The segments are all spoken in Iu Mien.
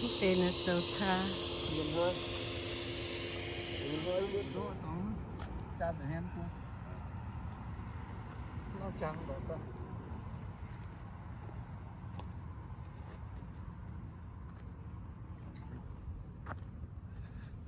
Mv deix naaiv zoux caa.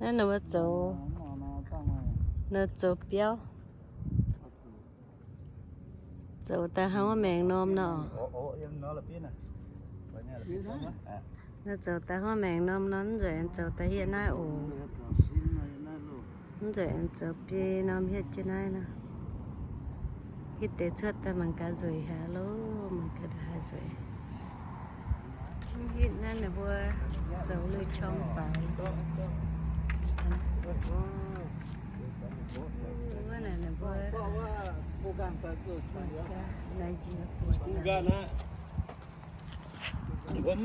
Naaiv ninh mbuo zoux, ninh zoux biauv. Zoux daaih hnangv wuov maengx norm nor. Ninh zoux daaih hnangv wuov maengx norm nor, mv nzunc aengx zoux daaih hietv naaiv oc. Mv nzunc aengx zoux biei norm hietv jienv naaiv nor. Hitv deix cuotv daaih mangc gaax nzueic haaix loh, mangc gaax haaix nzueic. Mv hitv naaiv ninh mbuo zoux lui-qong faaux. Wuov naaic ninh mbuo, naaiv njiec buoz. Wuov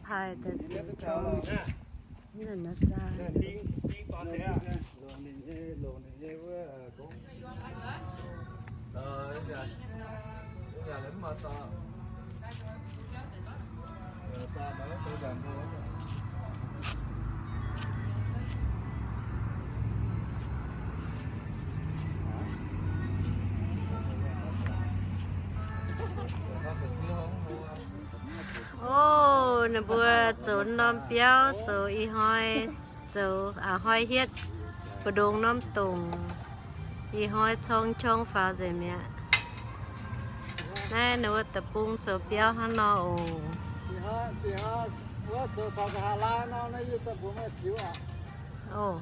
paaiv daaih zoux qong. Mv nzunc naaiv zaah. Ov, ninh mbuo zoux norm biauv, zoux ih hnoi, zoux a'hnoi hietv, mbu'ndongx norm dongc, ih hnoi corng qong faaux nzengc mi'aqv. Naaiv ninh mbuo deic-bung zoux biauv hnangv nor oc. Ov.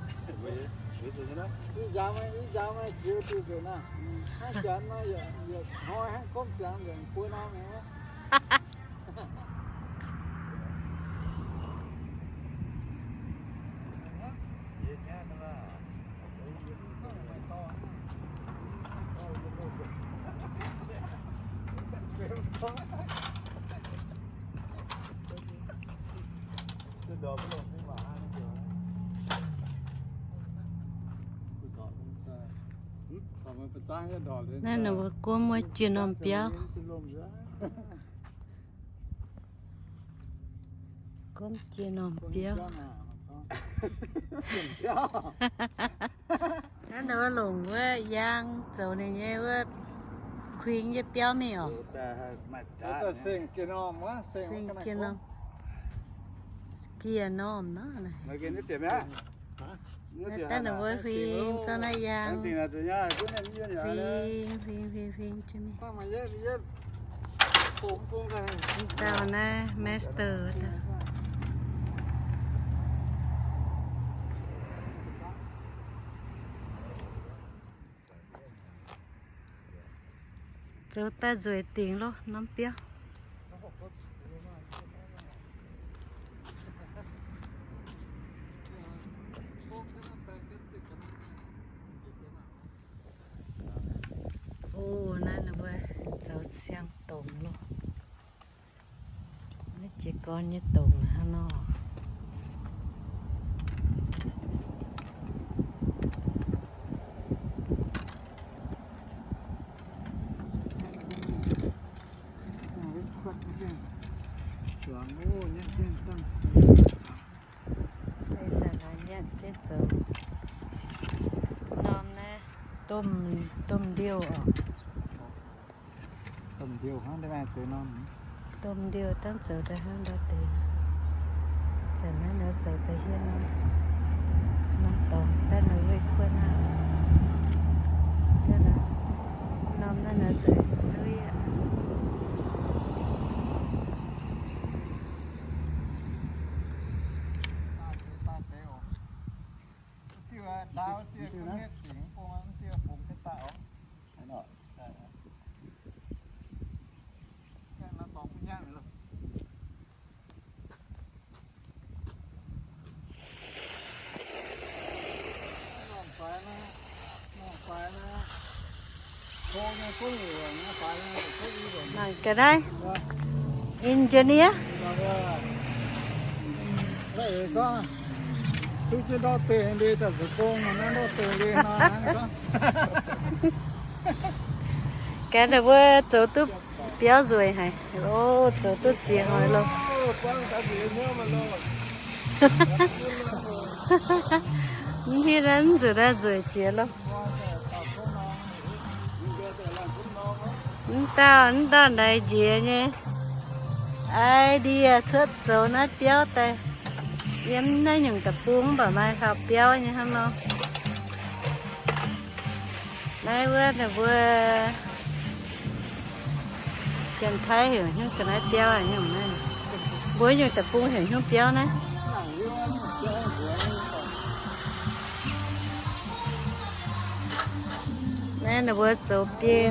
Naaiv ninh mbuo guov mueiz jiex norm biauv. Guov jiex norm biauv. Naaiv ninh mbuo longc wuov yaang zoux ninh nyei wuov kuing nyei biauv mingh oc. Seng jiex norm, jiex norm nor. Naaiv daaih ninh mbuo huing zorqv naaiv yaang, huing, huing, huing, huing jienv mingh. Dauh naaiv master daaih. Zoux daaih nzueic dingc loh, norm biauv. Ov, naaiv ninh mbuo zoux siang-dongc loh. Naaiv jiez gorn nyei dongc hnangv nor. Ih zanc naaiv nyanc jienv zoux norm naaiv, domh, domh ndiouh oc. Domh ndiouh dangh zoux daaih hnangv ndau deix. Zanc naaiv nor zoux daaih hietv norm dorngx daaih nor weih kuotv aqv. Daaih nor, norm naaiv nor zoux suiv aqv. Mangc gaax naaiv, engineer. Gaax ninh mbuo zoux duqv Biauv nzueic haic. O, zoux duqv ziex hnoi loh. Mv hiuv naaiv mv nzueic naaiv nzueic jiex loh. Mv dauh, mv dauh ndaix njiec nyei. Ai ndie cuotv zoux naaiv biauv daaih. Yiem naaiv nyungc deic-bung mv baac maaih hlauv-biauv nyei hnangv nor. Naaiv wuov ninh mbuo Janx-Taiv heuc hnyouv ga'naaiv biauv aqv nyungc naaiv. Mbuo nyungc deic-bung heuc hnyouv biauv naaiv. Naaiv ninh mbuo zoux biei.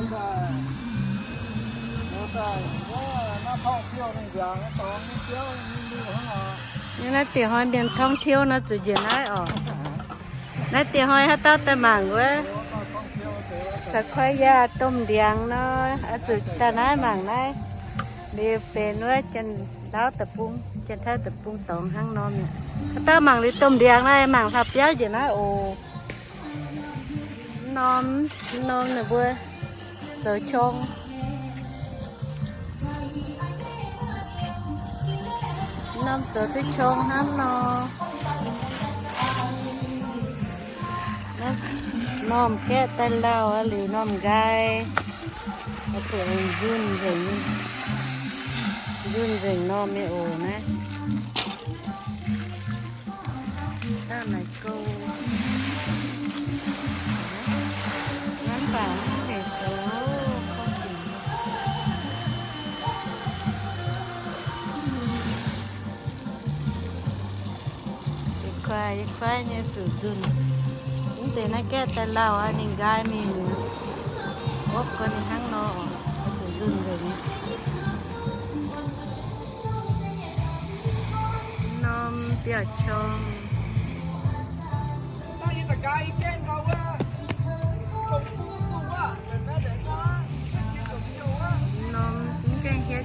Naaiv diuh hnoi mienh ท่องเที่ยว nor zuqc njiec naaiv oc. Naaiv diuh hnoi haaix dauh daaih mangc wuov Sequoia domh ndiangx nor, oix zuqc daaih naaiv mangc naaiv. Liuz benx wuov Janx-Lauv deic-bung, Janx-Taiv deic-bung dorngx hnangv norm mi'aqv. Haaix dauh mangc liuz domh ndiangx naaiv, mangc hlauv-biauv njiec naaiv oc. Norm, norm ninh mbuo zoux qong. Norm zoux duqv qong hnangv nor. Norm gaeqv daaih lauh aqv, liuz norm nqaai zuqc nzunh nzengc, nzunh nzengc norm nyei oc naaiv. Dauh naaic gou. Mv baac mv hec zoux. Yietc kuaaiv yietc kuaaiv nyei zuqc nzunh. Mv deix naaiv gaeqv daaih lauh aqv, ninh nqaai mingh, opv gorn ninh hnangv nor, zuqc nzunh nzengc. Norm biauv-qong. Norm mv gaengh hietv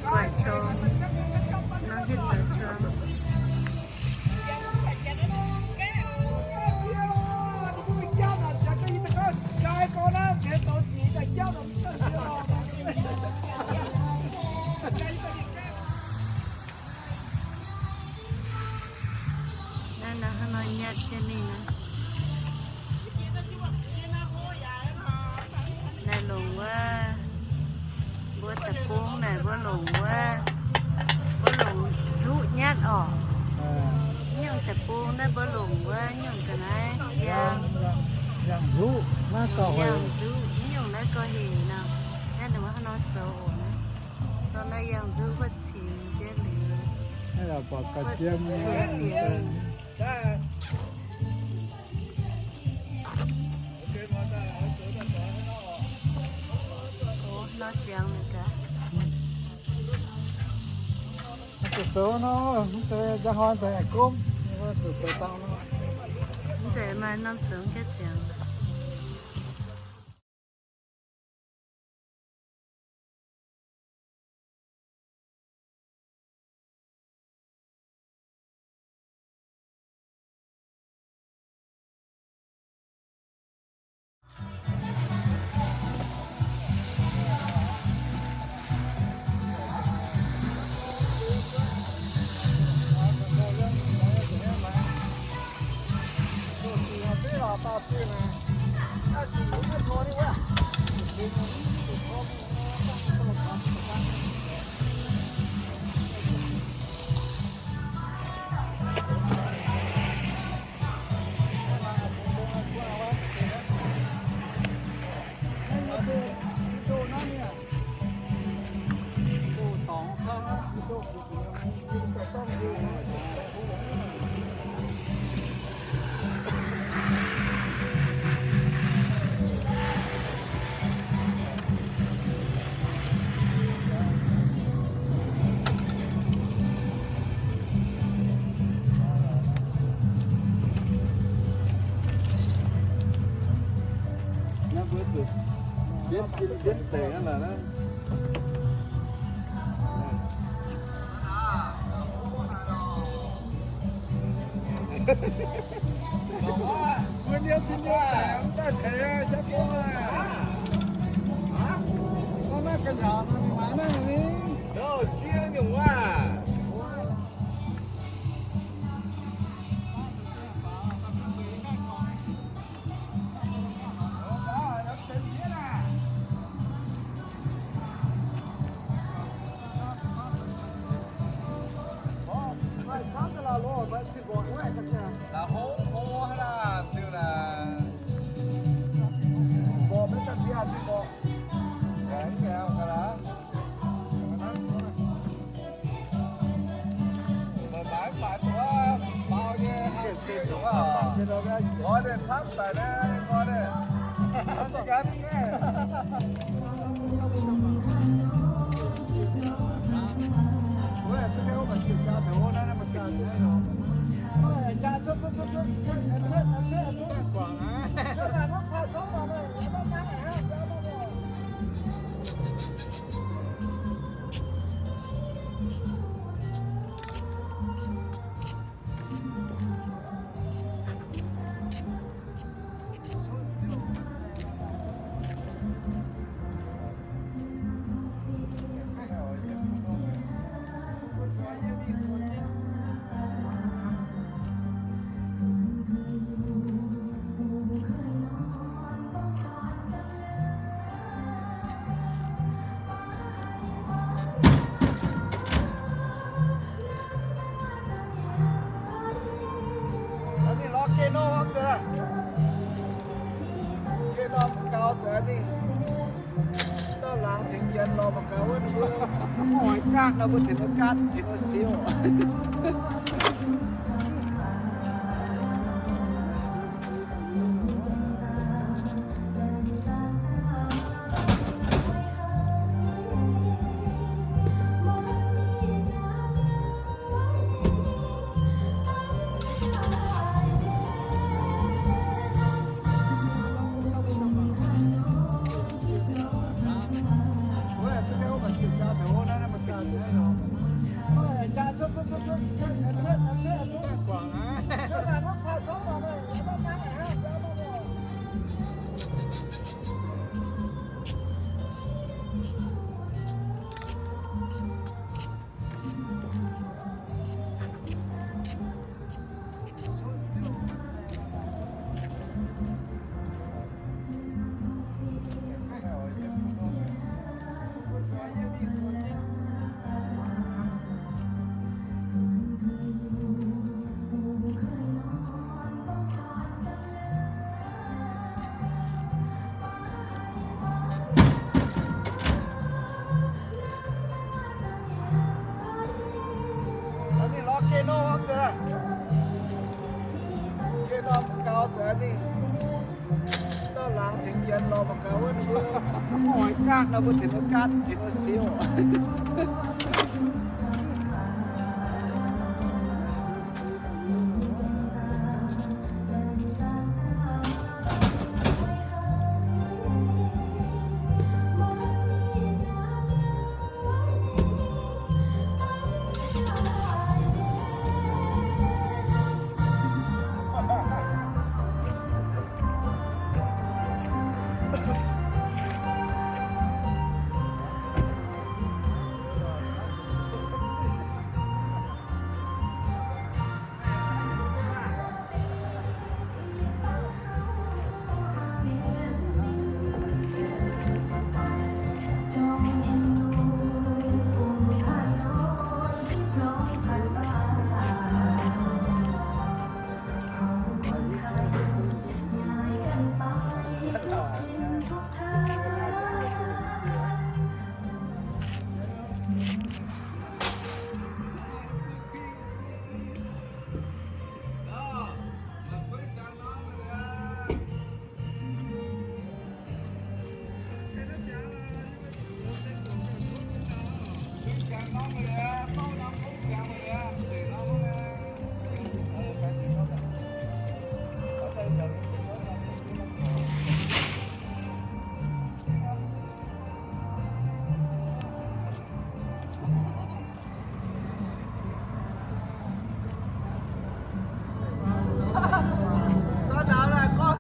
guaix qong, norm hietv guaix qong. Naaiv nor hnangv nor nyatv jienv mingh naaiv. Naaiv longc wuov, mbuo deic-bung naaic mbuo longc wuov, mbuo longc nzuqv nyatv orqc. Nyungc deic-bung naaiv mbuo longc wuov nyungc ga'naaiv yangh, yangh nzuqv, yangh nzuqv nyungc naaiv gorx-heuc nor. Naaiv ninh mbuo hnangv nor zoux oc. Zorqv naaiv yangh nzuqv wuov cingx jienv liuz, buatc ga'jiem, nor ziangx gaax. Zuqc zoux nor, mv zeiz njang hnoi daaih gomv, zuqc zoux dangh nor. Mv zeiz maaih norm zoux jienv ziangx. Naaiv mbuo zuqc mbienv jin mbienv deic aqv lorqc naaiv. Mbuo mbienv jin mbienv deic mv daaih teix aqv, Jauv Bung aac. Gorngv naaiv ga'nyauz nor, ninh maiv Ninh lorz geh norm nzengc, geh norm gaux nzengc ninh. Dorh laangz tengx jienv lorz mangc gaax wuov ninh mbuo oix gaatv nor, mbuo tengx mbuo gaatv, tengx mbuo siou. Ninh lorz geh norm nzengc, geh norm gaux nzengc ninh. Dorh laangz tengx jienv lorz mangc gaax wuov ninh mbuo oix gaatv nor, mbuo tengx mbuo gaatv, tengx mbuo siou.